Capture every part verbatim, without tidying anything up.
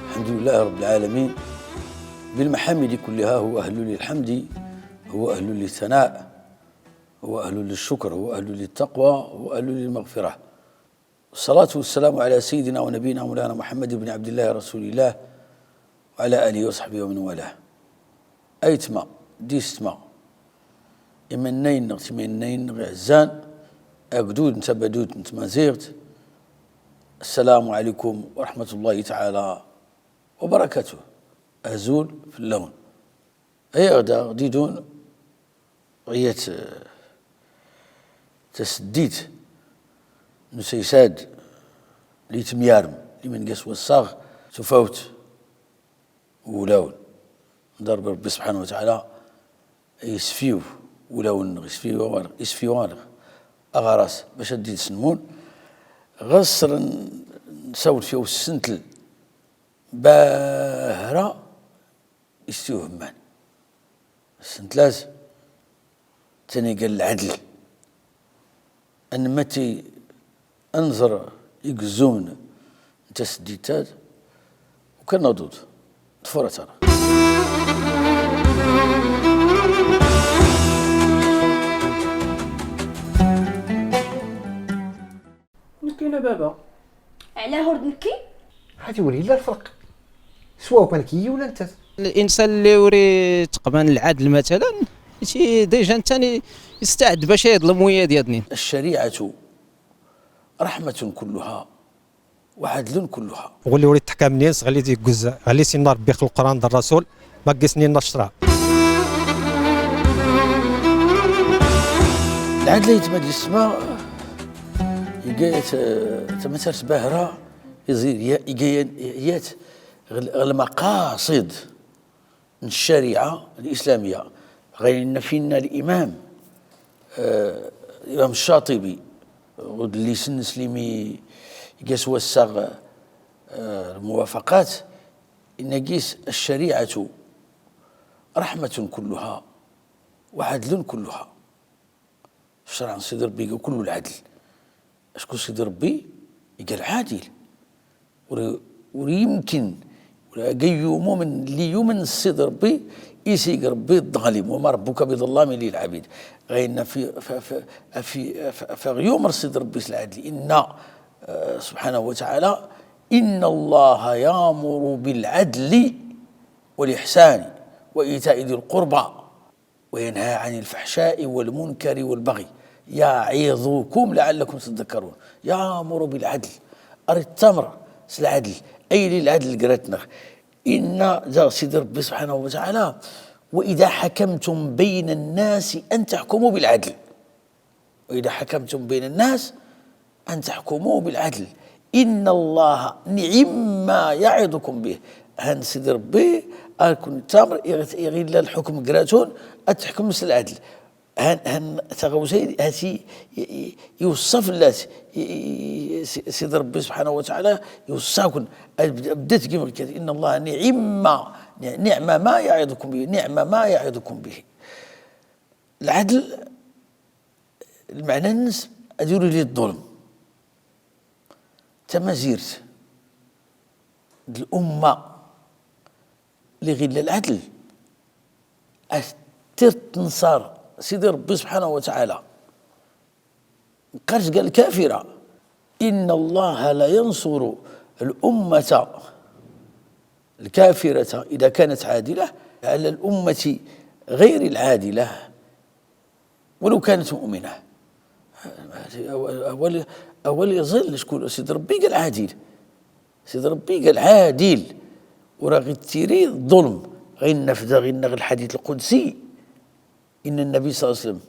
الحمد لله رب العالمين، بالمحامد كلها، هو أهل للحمد، هو أهل للثناء، هو أهل للشكر، هو أهل للتقوى، هو أهل للمغفرة. والصلاة والسلام على سيدنا ونبينا مولانا محمد بن عبد الله رسول الله وعلى آله وصحبه ومن والاه. Aytma, distma, imennayen-nneɣ, timennayen-nneɣ iɛezzan, agdud n tabadut n tmaziɣt, السلام عليكم ورحمة الله تعالى وبركاته. Azul fell-awen. Aya ɣ da ɣ didun ɣ yat, eh, taseddit n usaysad n At Imyarem, liman ga s wassaɣ tufawt n wulawen. Nḍerr Rebbi subḥanahu wa taɛala isfiw wulawen-nneɣ, isfiw-aneɣ, isfiw-aneɣ aɣaras bac ad d-id-snmun. Ɣas nsawel f yiwet ssentl bahra, istiwhemman. Ssentla-s taniga n lɛedl. Anmati anẓer igzzumen n taseddit-ad, u kan naḍu-d tfura-t-aneɣ. Nekki a baba. Ɛlaa ur d nekki? Hati ur yelli ara lferq. Swaw kan kiyyi wala nettat. Linsan lli ur iteqban lɛadl, matalan, déjà nettan yesteɛd bac iḍlem wiyad yaḍnin. الشريعة رحمة كلها وعدل كلها. Ɣulli ur iteḥkam nins ɣ lli d-igguz, ɣ lli s-inna Rebbi ɣ Lqur'an d Rrasul, ma ggis ninna ccreɛ. Lɛedl aytma d yessma, iga yat, eh, tamatart bahra, iẓir ya-, iga yan-, yat ɣ l-, ɣ lmaqaṣid n ccariɛa lislamiyya. Ɣayen-nna finna limam, eh, Imam Ccaṭibi, udlis-nnes limi iga s wassaɣ, eh, lmuwafaqat, inna gis: الشريعة رحمة كلها وعدل كلها. Ccreɛ n Sidi Rebbi iga kullu lɛedl. Acku Sidi Rebbi iga lɛadil. Ur, ur yemkin, ur, ayyumu min lli yumen s Sidi Rebbi, is ig Rebbi ḍḍalim, وما ربك بظلام للعبيد. Ɣayen-nna fi, fi, fi, fi, fi, fi ɣ yumer Sidi Rebbi s lɛedl, inna, eh, subḥanahu wa taɛala: إن الله يأمر بالعدل والإحسان وإيتاء ذي القربى وينهى عن الفحشاء والمنكر والبغي يعظكم لعلكم تذكرون. يأمر بالعدل. Ar ittamr s lɛedl. Ayli lɛedl grat-nneɣ. Inna daɣ Sidi Rebbi subḥanahu wa taɛala: وإذا حكمتم بين الناس أن تحكموا بالعدل. وإذا حكمتم بين الناس أن تحكموا بالعدل إن الله نعما يعظكم به. Han Sidi Rebbi ar kun ittamr, iɣ-, iɣ illa lḥukm grat-un, ad tḥukmem s lɛedl. Han, han taɣawsa-yi, hati i, i, iweṣṣa fell-as, i, i, i, Si-, Sidi Rebbi subḥanahu wa taɛala iweṣṣa-kun. Ad bd-, bdat gim-, إن الله نعما، نعما ما يعظكم به، نعما ما يعظكم به. Lɛedl, lmeɛna-nnes ad ur illi ḍḍulm. Tamazirt d lumma lli ɣ illa lɛedl, ad tir tnṣar Sidi Rebbi subḥanahu wa taɛala. Qqar-tt ga lkafira: إن الله لينصر الأمة الكافرة إذا كانت عادلة على الأمة غير العادلة ولو كانت مؤمنة. Awal, awal iẓil, acku Sidi Rebbi iga lɛadil. Sidi Rebbi iga lɛadil. Ur ɣ ittiri ḍḍulm. Ɣayen-nna f da, ɣayen-nna ɣ lḥadit lqudsi. Inna Nnabi صلى الله عليه وسلم,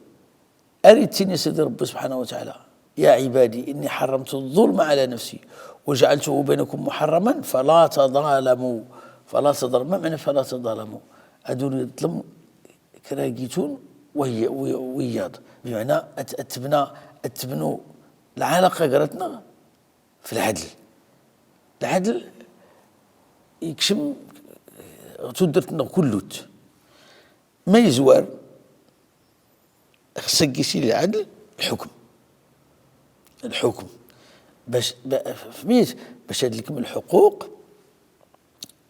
ar ittini Sidi Rebbi subḥanahu wa taɛala: يا عبادي إني حرمت الظلم على نفسي وجعلته بينكم محرما فلا تظالموا، فلا تظالموا. Ma meɛna فلا تظالموا؟ Ad ur iḍlem kra gitun wi-, wi-, wiyaḍ. Bimeɛna ad, ad tebna, ad tebnu lɛalaqa grat-nneɣ f lɛedl. Lɛedl ikcem ɣ tuddert-nneɣ kullut. Ma izwar, xas ad gis illi lɛedl, lḥukm. Lḥukm. Bac, ba-, fmiz, bac ad lkem lḥuquq,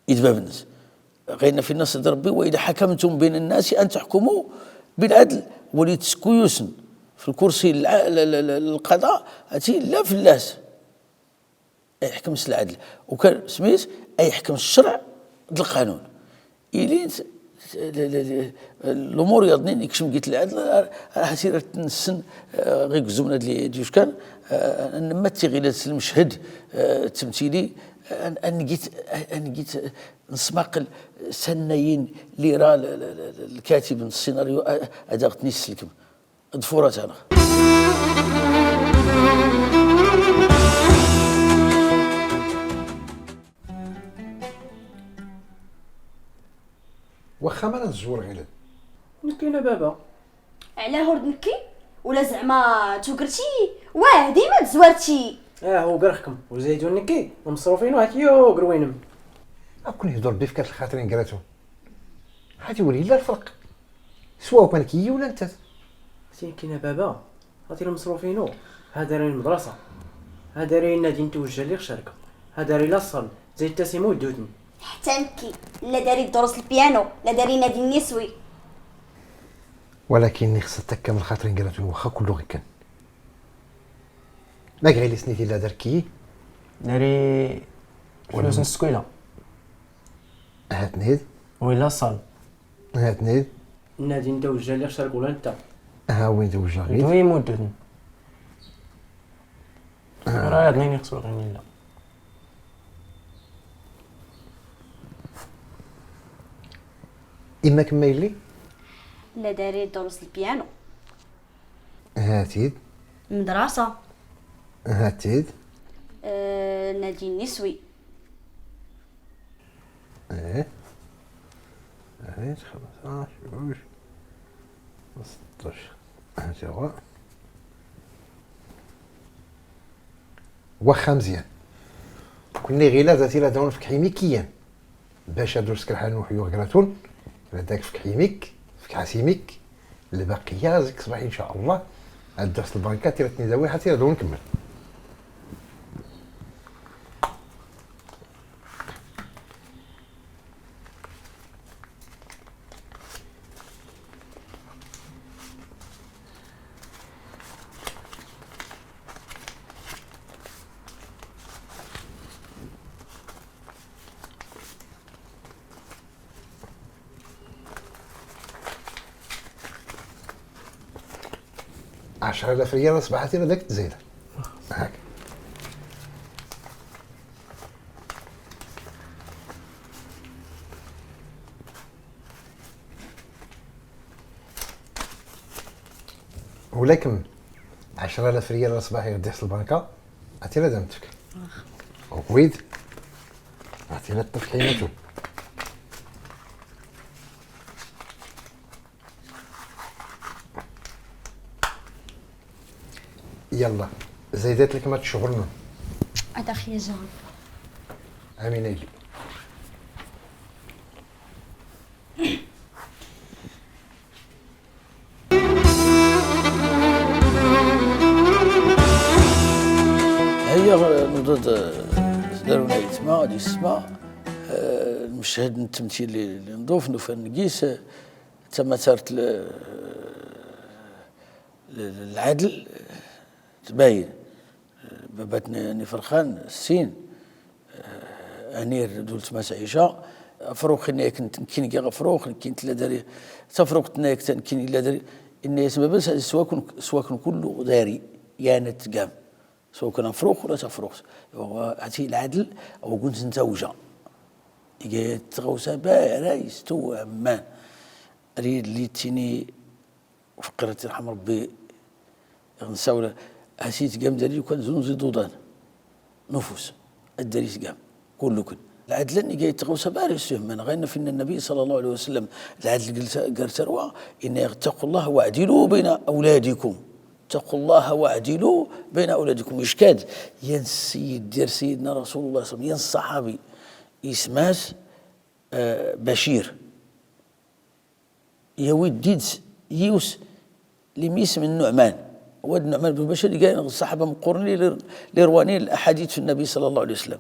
إدبابنس. غير في النص د ربي: "وإذا حكمتم بين الناس أن تحكموا بالعدل". ولي تسكو يوسن في الكرسي الع-، ال-، ال-، ال-، القضاء، هاتي لا فلاس. أيحكمس العدل. وكان سميت أيحكمس الشرع د القانون. إلي ت-، ل-، ل-، ل-، الأمور يظنين يكشم قيت العدل، راه سير تنسن، آه، غير قزومنا دلي ديوش كان، آه، نمتي غير المشهد، آه، التمثيلي، آه، أن، أن قيت، أن قيت نسماقل سنين لي راه ال-، ال-، ال-، ال-، الكاتب السيناريو، آه، أداغتني السلكم. ضفورة تانغ. واخا ما نزور غيلد. نكي أنا بابا. علاه ورد نكي؟ ولا زعما توقرتي؟ واه، ديما تزوارتي. اه، وقرخكم. وزيدو نكي، ومصروفينو هاك يوقر وينم. أكون يهدر بيف كات الخاطرين قراتو. هاتي ولي لا الفرق. سواء كان كي ولا نتات. سي كينا بابا، هاتي المصروفينو. ها داري المدرسة. ها داري النادي نتوجه لي خشاركة. ها داري لاصال. زي التاسيمو ودودن. حتى نكي، لا داري دروس البيانو، لا داري نادي النسوي. ولكن خص تكمل خاطرين قراتو واخا كله غير كان. ما غير سنيتي لا دار كي؟ داري ولا فلوس م- نسكويلة. هاتنيد. ولا صال. هاتنيد. نادي نتا وجه لي خشارك ولا نتا؟ ها وين توجه غير؟ دوي مدن. آه. راه يضنيني خصو غير لا. إما كما يلي؟ لا داري دروس البيانو. هاتيد. مدرسة. هاتيد. آه، نادي النسوي. إيه. إيه، خمسطاش، جوج، ستطاش. هاتي هو. واخا مزيان. كوني غيلا ذاتي لا داون فك حيمي كيان. باش هادو السكرحان وحيو غراتون، هذاك فك حيميك، فك حسيميك، البقية زيك صباح إن شاء الله. هاد درس البركة تيرا تني داوي حتى يرضون نكمل. عشرة آلاف ريال صباحتي هذاك تزيد. هاك. ولكن عشرة آلاف ريال صباحي غادي يحصل بركة. عرفتي لا دامتك. وكويد. عرفتي لا الطفل حيناتو. يلا، زايدات لك ما تشغلنا. هذا خيا جان. امين ايلي. هيا نضد، آه، دارونا يتما، غادي يسمع، آه، المشهد التمثيلي اللي نضوف، نوفا نقيس، آه، تما صارت ل-، ل-، العدل، آه، تباين. آه، بابات ن-، نفرخان، السين، آه، أنير دولت ماس عيشة، أفروخ إني كنت، كين كي أفروخ، كين تلا داري، تفروخ تنايك تن، كين إلا داري، إني اسم بس سواكن، سواكن كله داري، يانت قام. سواكن أفروخ ولا تفروخ. هو هاتي العدل، أو كنت نتوجه. إيجا تغوسا با رايس تو أمان. ريد لي تيني فقرت يرحم ربي، نساولا، هاسيت قام داري وكان زون زي دودان. نفوس. الدريس قام. كلكن. العدلن يجي يتغوص باري السهم. من غير فإن النبي صلى الله عليه وسلم، العدل قال س-، قال سروا، إن اتقوا الله واعدلوا بين أولادكم. اتقوا الله واعدلوا بين أولادكم. يشكاد. ين السيد، دير سيدنا رسول الله صلى الله عليه وسلم، ين الصحابي. يسماس، آه، بشير. يا وديد يوس لميس من نعمان. واد نعمان بن بشير قال الصحابة مقرنين لر-، لروانين الأحاديث في النبي صلى الله عليه وسلم.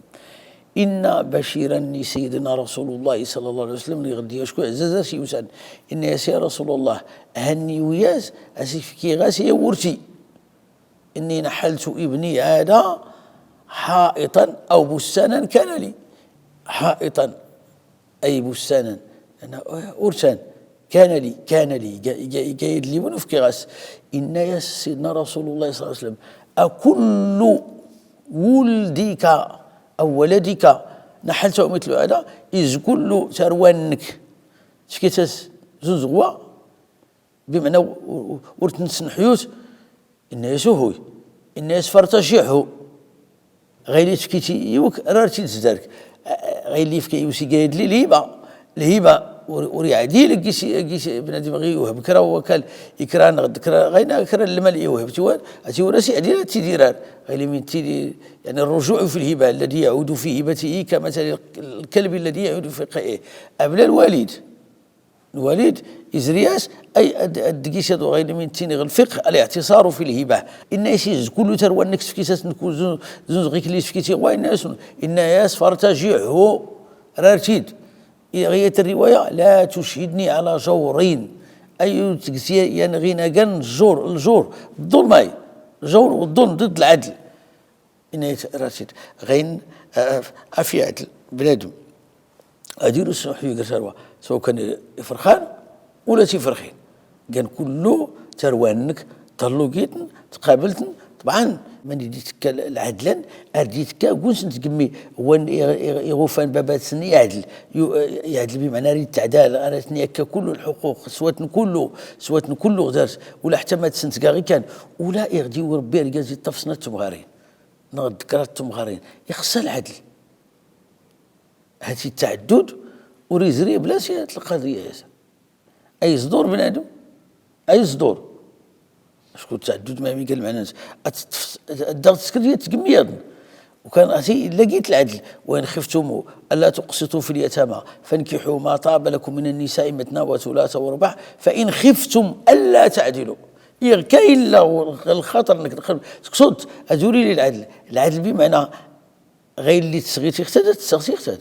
إن بشيرا سيدنا رسول الله صلى الله عليه وسلم، لي غدي شكون عزاز شي وسان. إن يا سي رسول الله، هني وياس، أسي فكي غاسي يا ورتي. إني نحلت ابني هذا حائطا أو بستانا كان لي. حائطا أي بستانا. أنا أرتان. كان لي، كان لي. جا-، جا-، جا يدلي منو في كراس. إن يا سيدنا رسول الله صلى الله عليه وسلم، أكل ولدك أو ولدك نحلته مثل هذا، إز كل تروانك. تفكيتس زوز غوا، بمعنى و-، و-، ورتنس نحيوت، إن يسوهوي، إن يسفر تشيحو. غير يتفكيتي يوك، رارتي تزدرك. غير اللي يفكي يوسي قايد لي الهبة، الهبة ور-، وري عديل قيس، قيس بنادم غي يوهب كرا وكال إكران غد كرا، غينا كرا لما اللي يوهب توان، أتي وراسي عديل تيديران. غير من تيدي، يعني الرجوع في الهبة، الذي يعود في هبته كمثل الكلب الذي يعود في قيئه. أبلا الوالد. الوالد إزرياس، أي أد-، أد-، قيس يدو غير من تيني الفقه، الاعتصار في الهبة. إن يسيز كل تروى نكس في كيساس نكو زن-، زنز غيك ليس في كيسي، وإن يسن، إن ياس فارتجعه، رارتيد. إي غاية الرواية، لا تشهدني على جور. أي تكسي، يعني غينا قن الجور، الجور، الظلم أي. الجور والظلم ضد العدل. إن يت-، راتيد. غين، آه، أفي عدل بنادم. أديرو سوحي قرشاروا. سواء كان يفرخان ولا تفرخين. كان كلو تروانك، تلوقيتن، تقابلتن. طبعًا، من يديتك العدلن، أرديتك، قنس نتقمي، وان يغ-، يغ-، يغوفان بابات سني يعدل. يو-، يعدل بمعنى ريد تعدال، أنا سني أكا كل الحقوق، سواتن كلو، سواتن كلو غدارت، ولا حتى ما تسنت كاغي كان، ولا يغدي وربي رجازي طفسنا تمغارين. نغد كرات تمغارين. يخص العدل. هاتي التعدد وريزري بلاصي القضية يا سا. أي صدور بنادم؟ أي صدور؟ شكون التعدد ما يقال معنى ناس. أتتفس-، الضغط السكرية تقميض. وكان أتي لقيت العدل. وإن خفتم ألا تقسطوا في اليتامى فانكحوا ما طاب لكم من النساء مثنى وثلاث ورباع فإن خفتم ألا تعدلوا. إيه كاين لا الخطر إنك تقول، تقصد أدوري لي العدل. العدل بمعنى غير اللي تسغيتي اختاد، تسغتي اختاد.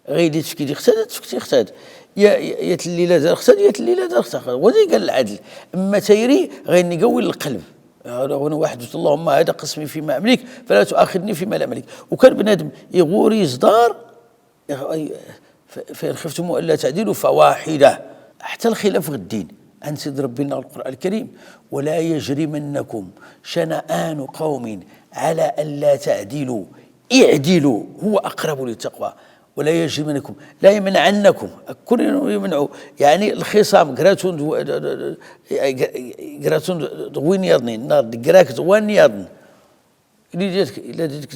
غير اللي تفكيتي اختاد، تفكتي اختاد. يا، يا، يا تلي لا دار اختاد، يا تلي لا دار اختاد. وذي قال العدل. أما تيري غير نقوي القلب. هذا هو واحد، اللهم هذا قسمي فيما أملك، فلا تؤاخذني فيما لا أملك. وكان بنادم يغوري يصدار، يغ-، أي، ف-، فإن خفتم ألا تعدلوا فواحدة. حتى الخلاف في الدين. أن سيد ربنا القرآن الكريم، ولا يجرمنكم شنآن قوم على ألا تعدلوا اعدلوا هو أقرب للتقوى ولا يجرمنكم، لا يمنعنكم، كل يمنعوا، يعني الخصام، قراتون دو-، قراتون دوين يضنين، نار، قراك دوان يضن. إلا جاتك، إلا جاتك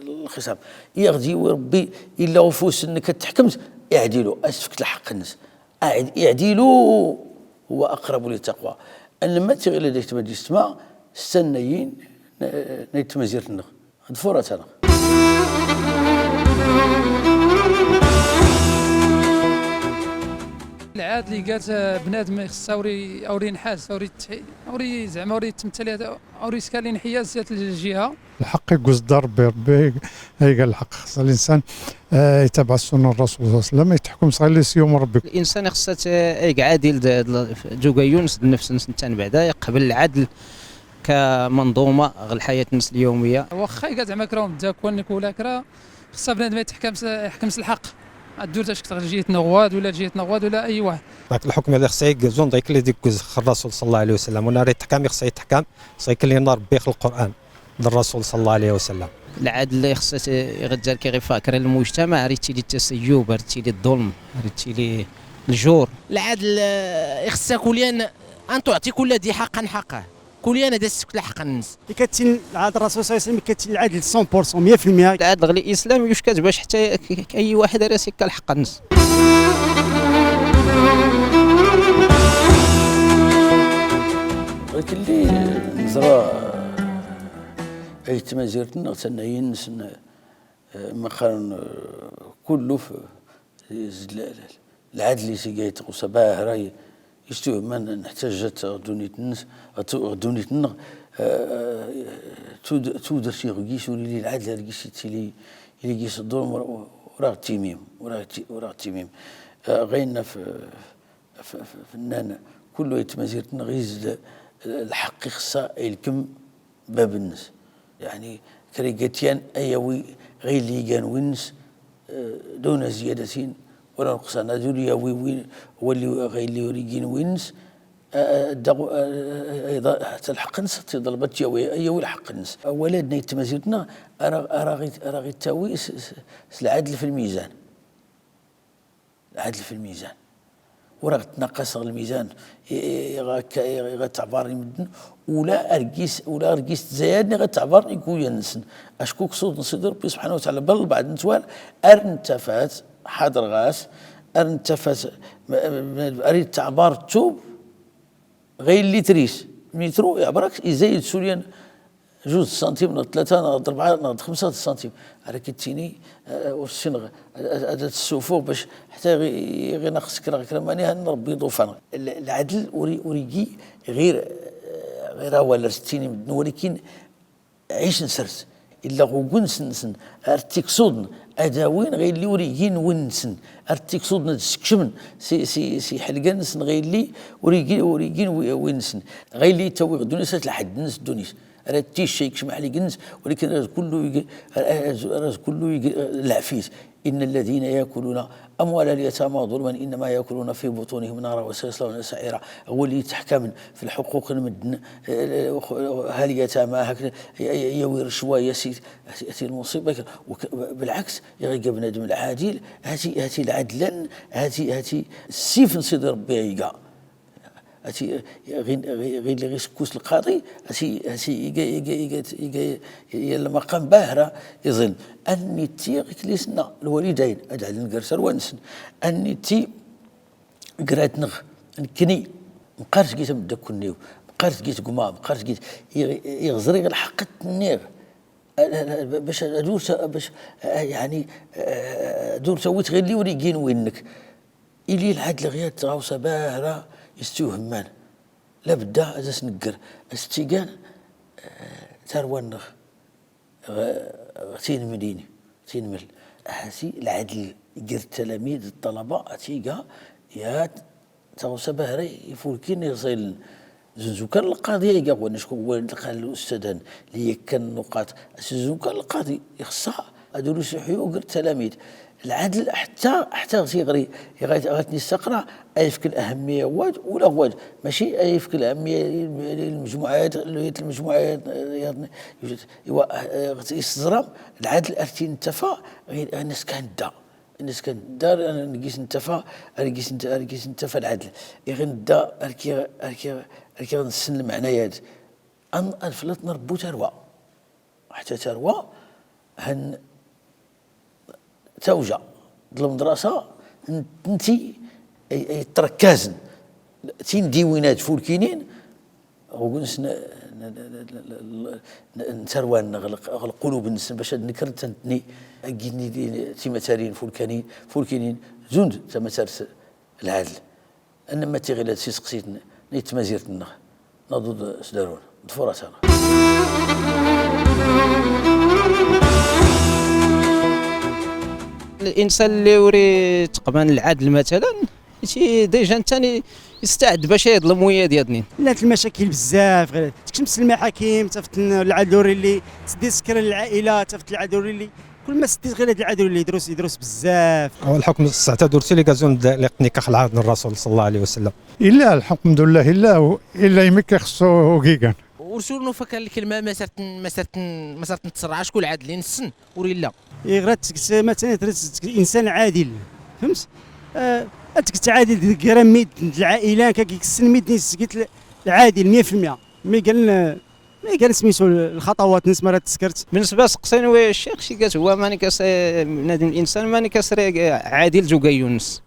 الخصام. يغدي ربي إلا غفوس إنك تحكمت، اعدلوا، أسفكت لحق الناس. أعد-، اعدلوا هو أقرب للتقوى. أنا ما تغلى ديك تبدي السماء، استنيين، ن-، نيت مزيرتنا. هاد فرص أنا. العاد اللي قالت، آه، بنادم يخص أوري، أوري نحاس، أوري تحي-، أوري زعما أوري تمثل هذا، أوري سكالي نحيا زيادة الجهة. الحق يقصد ربي، ربي هاي قال الحق. خص الإنسان، آه، يتبع سنة الرسول صلى الله عليه وسلم، يتحكم صغير لي سيوم ربي. الإنسان خصو ت-، يقعد يلد-، يلد-، جوجا يونس النفس نس-، نتان بعدا يقبل العدل. كمنظومة غ الحياة الناس اليومية. واخا يقال زعما كراهم داكوان كولا كرا، خصها بنادم يتحكم س-، يحكم س الحق. الدور تاش كتغ جهة نغواد ولا جهة نغواد ولا أي واحد. داك الحكم اللي خصها يقزون داك اللي ديك كوز خ الرسول صلى الله عليه وسلم. ولا راه يتحكم، خصها يتحكم، خصها يكلي نار بيخ القرآن للرسول صلى الله عليه وسلم. العدل اللي خصها ت-، يغجر كي غير فاكر المجتمع، ريتي لي التسيب، ريتي لي الظلم، ريتي لي الجور. العدل، آه، يخصها كليا أن تعطي كل ذي حق حقه. كليا أنا دست كل حق الناس. كتين العدل الرسول صلى الله عليه وسلم، كتين العدل مية في المية. العدل غلي إسلام يشكات باش حتى ك-، ك-، أي واحد راسي كالحق الناس. ولكن اللي نزرا أي تمازيرتنا تنعين سن، آه، مقارن، آه، كله في ال-، ال-، العدل سيقايت وصباح راي يستوى من احتجت دونيت النس، دونيت النغ، آه، تود-، تودر شي غيس ولي العدل غيس تيلي Ili gis ḍulm ur-, ur-, ur aɣ-timim, ur aɣ-ti-, ur aɣ-timim. Eh, ɣaynna f-, f-, f-, fennan, kullu ay tmazirt-nneɣ iz-, lḥeqq ixṣṣa ilkem bab-nnes. Yaɛni, kra iga-t yan a yawi ɣilli igan win-nnes, eh, duna ziyadatin wala nuqṣan. Ad ur yawi win, wali ɣilli ur igin win-nnes, eh, eh, daɣ, eh, eh, eh, ḥetta lḥeqq-nnes ad t-iḍleb ad t-yawi, a yawi lḥeqq-nnes. Awal-ad-nna i tmazirt-nneɣ, ara, ara ɣit-, ara ɣit-tawi s, s, s lɛadl fi lmizan. Lɛadl fi lmizan. Ur aɣ-tnaqqaseɣ lmizan, i, i, i ɣa k-, i ɣa tɛbar i medden, ula ar gis, ula ar gis tzayad-nni ɣa tɛbar i iguyan-nsen. Acku kkṣud n Sidi Ṛebbi subḥanahu wa taɛala, bal lbeɛḍ n ttwal, ar nttafat, ḥadreɣ-as, ar nttafat, ma, ma, ar itɛbar ttub, ɣilli tris, mitru, iɛbar-ak, izayed sulyan, juz santim, neɣ tlata, neɣ rebɛa, neɣ xemsa santim. Ara k-ittini, eh, ur ssineɣ, ad, ad, ad ssufuɣ bac ḥetta ɣi-, ɣi-, ɣir naqs kra, kra mani, han Ṛebbi iḍufan. L-, lɛadl ur i-, ur igi ɣir, eh, ɣir awal ar s-ttini medden, walakin ɛic n sers. Illa ɣ ugens-nsen, ar t-ikṣudn ad awin ɣilli ur igin win-nsen, ar t-ikṣudn ad sekcmen si, si, si ḥelga-nsen ɣilli ur igin, ur igin wi-, win-nsen. Ɣilli ittawi ɣ ddunit s at lḥedd-nnes ddunit. Ara ticca ikcem aḥlig-nnes, walakin ara kullu ig-, ara, ara, ara kullu ig-, lɛafit. إن الذين يأكلون أموال اليتامى ظلما إنما يأكلون في بطونهم نارا وسيصلون سعيرا. Ɣur-i ttḥkamen f lḥuquq n medden, eh, ha lyatama, hakna, ya-, ya-, yawi rcwa, ya si-, hati, hati lmuṣiba, wak-, belɛaks, iɣ iga bnadem lɛadil, hati, hati lɛadlan, hati, hati ssif n Sidi Ṛebbi iga. Hati, ɣi-, ɣi-, ɣilli ɣi sekkus lqaḍi, hati, hati, iga, iga, iga, iga, iga lmaqam bahra iẓil. Annitti ɣikli s-nna lwalidayn, ad ɛln gar tarwa-nsen. Annitti grat-nneɣ, nekkni, mqar tgit ameddakel-nni-w, mqar tgit gma, mqar tgit, iɣ-, iɣ ẓriɣ lḥeqq-nniɣ. Bac ad ur ta-, bac, yaɛni, ad ur tawit ɣilli ur igin win-nnek. Ili lɛadl ɣiya d tɣawsa bahra istiwhemman. Labedda ad as-negger, as-tt-igan, eh, tarwa-nneɣ, ɣ-, ɣ tinmlin, tinml. Hati lɛadl gr tlamid d ṭṭalaba, a t-iga, ya Taɣawsa bahra ifulkin iẓilen. Zunzu kan lqaḍi a iga ɣwan, acku ɣwan lqal ustadan li yakkan nuqaṭ. Zunzu kan lqaḍi ixṣṣa ad ur isuḥyu gr tlamid. Lɛadl ḥtta, ḥtta ɣ tiɣri, ɣa, ɣa tnissaqra, a ifk lahammiya wad, ula wad. Maci a ifk lahammiya lmejmuɛat, lmejmuɛat, iwa, ɣ tiẓram, lɛadl ar tintafa, ɣ, ɣ niskan da. Niskan dar, ar gis ntafa, ar gis nta-, ar gis ntafa lɛadl. Iɣ ndda, ar ki, ar ki, ar ki ɣ nssen lmeɛna yad. An, an flat nrbu tarwa. Ḥtta tarwa, han tawja. D lmdrasa, n-, nti, ay, ay trakazn. Tindiwin ad fulkinin, Ɣ ugens n, n, n tarwa-nneɣ, ɣ lqulub-nsen, bac ad nekrent ntni, agi-nni d timatalin fulkanin, fulkinin, zund tamatalt lɛadl. Anma tiɣilad s iseqsiten n tmazirt-nneɣ, naḍu-d s darun, d furat-a. Linsan lli ur iteqban lɛadl, matalan, Ici déjà نتا يستعد باش يظلم وياد يظنين. لات المشاكل بزاف، غير تكشم سلمى حكيم، تفت العدل ريلي، تدي سكر العائلة، تفت العدل ريلي. كل ما سديت غير هاد العدل ريلي يدروس، يدروس بزاف. هو الحكم الساعة دورتي لي كازون د-، لي قني كخ العهد الرسول صلى الله عليه وسلم. إلا الحمد لله، إلا، إلا يمك يخصو كيكان. ورسول نوفا كان الكلمة ما صرت، ما صرت، ما صرت نتسرع، شكون العدل؟ نسن. وريلا. إي، غير تكت-، مثلًا، تكت إنسان عادل، فهمت؟ آه، تكت عادل ديك غير ميد العائلة، كا كيكسن ميد نيس، قلت ل-، العادل مية في المية. مي قال، مي قال سميتو الخطوات نسمع راه تسكرت. بالنسبة سقسين وي الشيخ، شي قالت هو ماني كاس-، بنادم الإنسان ماني كاسري عادل جو قايونس.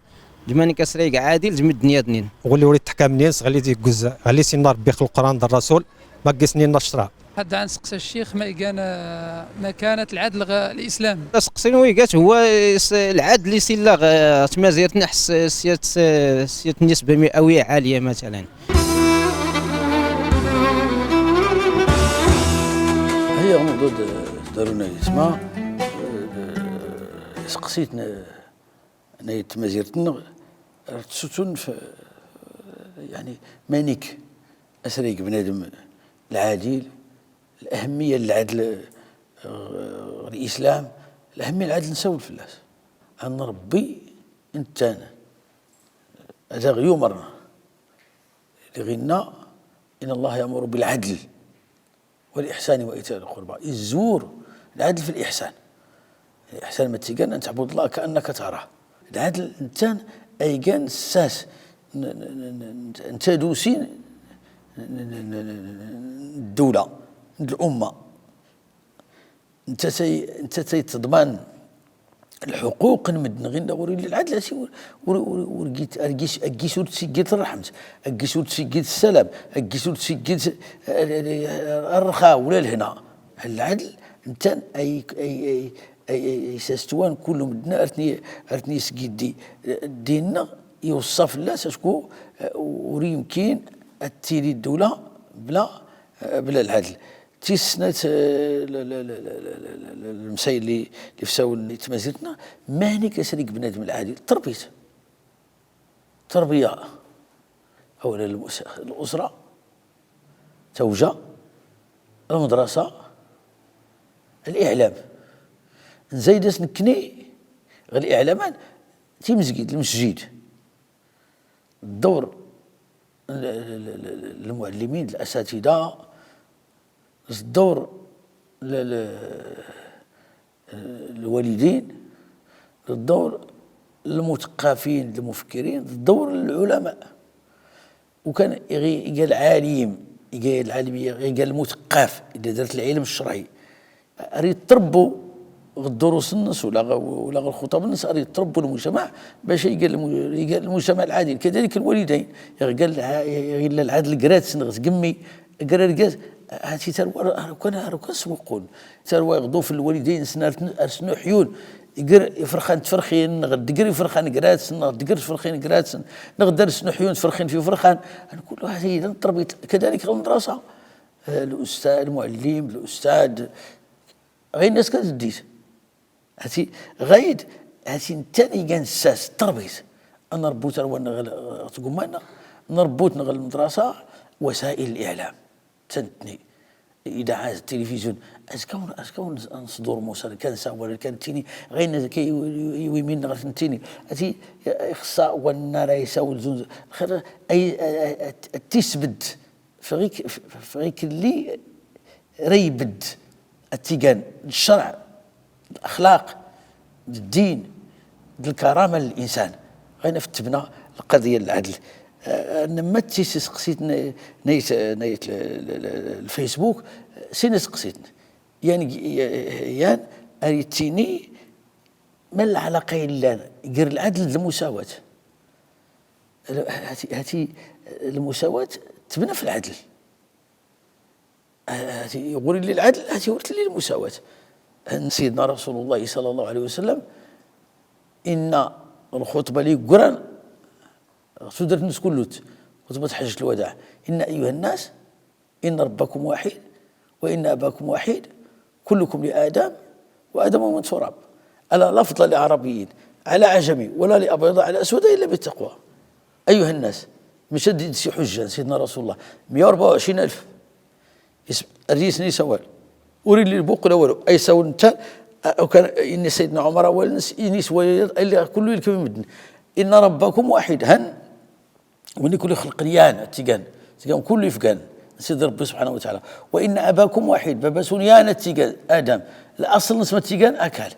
دماني كاسري عادل جم الدنيا دنين. وغلي وريت تحكام نيس، غلي دي قز، غلي سينا ربي خلق القرآن دا الرسول. ما قسني نشرة. حد عن سقسى الشيخ ما كان، ما كانت العدل غ-، الإسلام. سقسين ويقات هو س-، العدل يسيلا غ-، تمازيرت نحس سيات، سيات نسبة مئوية عالية مثلًا. هي موضوع د-، دارونا يسمى، سقسيتني، أنا تمازيرتنا، رتسوتون في، يعني، مانيك أسريك بنادم العادل، الأهمية للعدل، آه، الإسلام، الأهمية للعدل نسول فلاس. أن ربي إنتان، هذا غيو مرة، لغينا: إن الله يأمر بالعدل والإحسان وإيتاء ذي القربى. يزور العدل في الإحسان. الإحسان ما تيقال أن تعبد الله كأنك تراه. العدل إنتان أيقان ساس ن-، ن-، ن-، ن-، نتا دوسين ن-، ن-، ن-، ن-، الدولة، الأمة. نتا تي-، نتا تيتضمن الحقوق نمدن غير نغوري للعدل، أسي ور-، ور-، ور-، ورقيت، أرقيس، أرقيس ورتسيقيت الرحمة، أرقيس ورتسيقيت السلام، أرقيس ورتسيقيت، آه، الرخاء ولا الهنا. العدل، نتا أي، أي، أي، أي، أي، أي ساستوان كل مدن أرتني، أرتني سقيدي. ديننا يوصف الله ساشكو، آه، وريمكن أتيلي الدولة بلا، آه، بلا العدل. تيسنات، آه، ل-، ل-، المسائل اللي، اللي فساو تمازيرتنا، ماني كسريك بنادم العادي، تربيت. تربية. أولًا المس-، الأسرة، توجة، المدرسة، الإعلام. نزايدس نكني غير الإعلام، تي مزقيد، المسجد. الدور ال-، ال-، ال-، ال-، المعلمين، الأساتذة، الدور ال-، ال-، الوالدين، الدور المثقفين، المفكرين، الدور العلماء. وكان يغي-، يقال عالم، يقال عالم، يقال مثقف، إذا درت العلم الشرعي. راه يتربو غ الدروس النص ولا غ-، ولا غ الخطب النص، راه يتربو المجتمع باش يقال الم-، يقال المجتمع العادل. كذلك الوالدين، يقال الع-، يقال العدل قراتسن غ تقمي، قرا القاس، هاتي تروى، راه كان، راه كان سوقون. تروى يغضو في الوالدين سنار تن-، سنو حيون، يقر يفرخان تفرخين، نغ دقر يفرخان قراتسن، نغ دقر تفرخين قراتسن، نغ درس نحيون تفرخين في فرخان. أنا كل واحد يدن تربيت. كذلك المدرسة، آه، الأستاذ، المعلم، الأستاذ، غير الناس كتديس. هاتي غايد، هاتي نتاني كان ساس تربيت. أنا ربوت روان غل-، تقومنا، نربوت نغل المدرسة، وسائل الإعلام. تنتني. إذاعات، التلفزيون. أسكون، أسكون نصدر موسى، كان ساوى، كان تيني، غير نز-، كي يوي-، يوي من غير تنتيني. هاتي يخصا وانا رايسا والزنز-، خير، أي، أي، أي، أت-، تثبت. فغيك، ف-، فغيك اللي ريبد التيقان الشرع، الأخلاق، الدين، الكرامة للإنسان. غينا فتبنا القضية العدل. آه، نمتي سي سقسيت ن-، نيت، نيت ل-، ل-، ل-، الفيسبوك، سي نسقسيتني. يان، يان أريتيني ما العلاقة إلا غير العدل المساواة. هاتي، هاتي المساواة تبنى في العدل. هاتي يقول لي العدل، هاتي يقول لي المساواة. أن سيدنا رسول الله صلى الله عليه وسلم، إن الخطبة لي قران، سدرت نسكلوت، خطبة حجة الوداع. إن أيها الناس، إن ربكم واحد، وإن أباكم واحد، كلكم لآدم، وآدم من تراب. ألا لا فضل لعربي على عجمي، ولا لأبيض على أسود إلا بالتقوى. أيها الناس، مشدد سي حجة سيدنا رسول الله، مية وربعة وعشرين ألف. يس-، الريس ني سوال. أريد لي البوق الأول، أي سوال نتا، أو كان إن سيدنا عمر أول نس-، إني سوال اللي كله يلكم مدن. إن ربكم واحد، هن وني كل خلق ريان، تيقان، تيقان كل يفقان، سيد ربي سبحانه وتعالى. وإن أباكم واحد، بابا سونيان تيقان، آدم. الأصل نسمة تيقان أكل.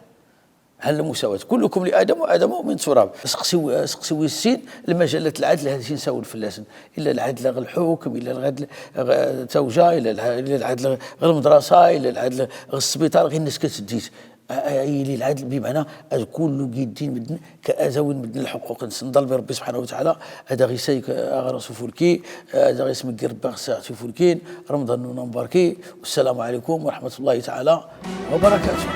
هل المساواة؟ كلكم لآدم وآدم من تراب. سقسيو، سقسيو السين، المجلة العدل هذه شي نساو الفلاسن. إلا العدل غير الحكم، إلا العدل غير التوجه، إلا الع-، إلا العدل غير المدرسة، إلا العدل غير السبيطار، غير الناس كتديت. أ-، أ-، أي لي العدل بمعنى أذ كل قيدين مدن كأزاوين مدن الحقوق نسندل بربي سبحانه وتعالى. هذا غي سيك أغرس فولكي، هذا غي سمك ربي أغرس فولكين، رمضان نونا مباركي، والسلام عليكم ورحمة الله تعالى وبركاته.